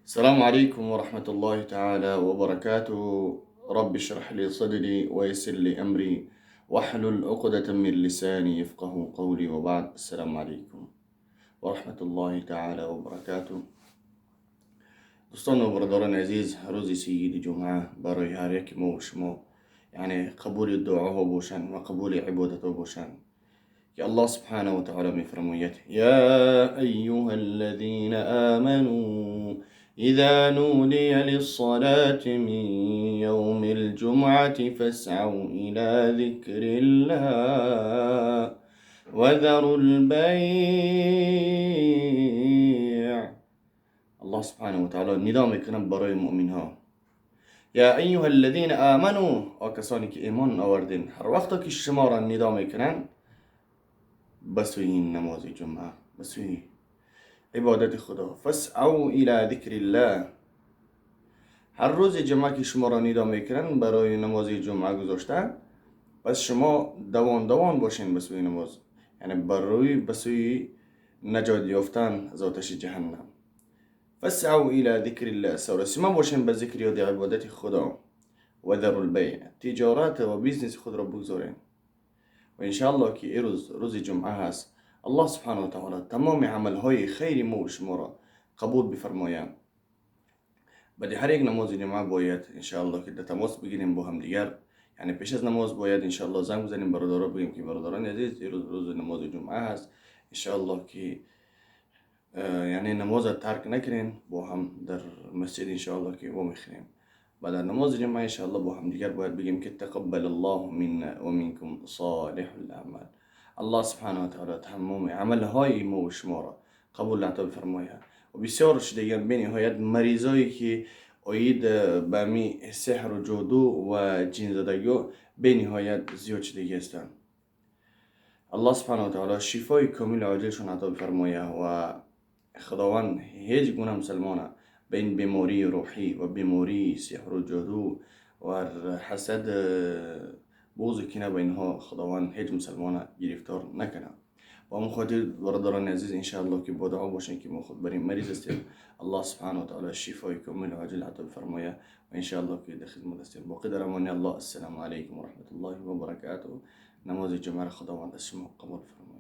السلام عليكم ورحمة الله تعالى وبركاته. رب اشرح لي صدري ويسر لي أمري واحلل عقدة من لساني يفقه قولي، وبعد. السلام عليكم ورحمة الله تعالى وبركاته. دوستان و برادران عزیز، روز سید جمعه برای هر یک ما و شما یعنی قبول دعاها باشند و قبول عبادت ها باشند که الله سبحانه و تعالی میفرماید: یا ایها الذین آمنوا اذا نودی للصلاة من یوم الجمعة فاسعوا الى ذکر الله وذروا البیع. الله سبحانه و تعالی ندا میکنه برای مؤمن ها: یا ایها الذین آمنوا، آ کسانی که ایمان آوردین، هر وقت که شما را ندا میکنن به سوی نماز جمعه، به سوی عبادت خدا، فاسعوا الى ذکر الله، هر روز جمعه که شما را ندا میکنن برای نماز جمعه گذاشته، پس شما دوان دوان باشین به سوی نماز، یعنی برای به سوی نجات یافتن از آتش جهنم. فاسعوا الى ذکر الله، سراسیمه باشین به ذکر یاد عبادت خدا، وذروا البیع، تجارت و business خود را بگذارین. و انشاءالله که این روز، روز جمعه هست، الله سبحانه و تعالی تمام عملهای خیر ما و شما را قبول بفرماید. بعد هر یک نماز جمعه باید انشاءالله که در تماس بگیریم با هم دیگر، یعنی پیش از نماز باید انشاءالله زنگ بزنیم برادرها، بگیم که برادران عزیز، این روز، روز نماز جمعه هست، انشاءالله که یعنی نماز ترک نکنین، با هم در مسجد انشاءالله که و میخونیم. بعد از نماز جمعه انشاءالله با هم دیگر باید بگیم که تقبل الله منا ومنكم صالح الاعمال. الله سبحانه و تعالی تمام عملهای ما و شما را قبول عطا بفرماید. و بسیار شده بینهایت مریضایی که عاید به می سحر و جادو و جن زدگی بینهایت زیاد شدگی هستند. الله سبحانه و تعالی شفای کامل عاجلشون عطا بفرمایه و خداوند هیچ گونه مسلمانه به این بیماری روحی و بیماری سحر و جادو و حسد، بغض و کینه به اینها خداوند هیچ مسلمان گرفتار نکنه. و همون خاطر برادران عزیز، انشاءالله که با دعا باشین که ما خود بریم مریض هستیم، الله سبحانه و تعالی شفای کامل عاجل عطا بفرمایه و انشاءالله که در خدمت هستیم. باقی در امان الله. السلام علیکم و رحمت الله و برکاته. نماز جمعه خداوند از شما قبول فرمایه.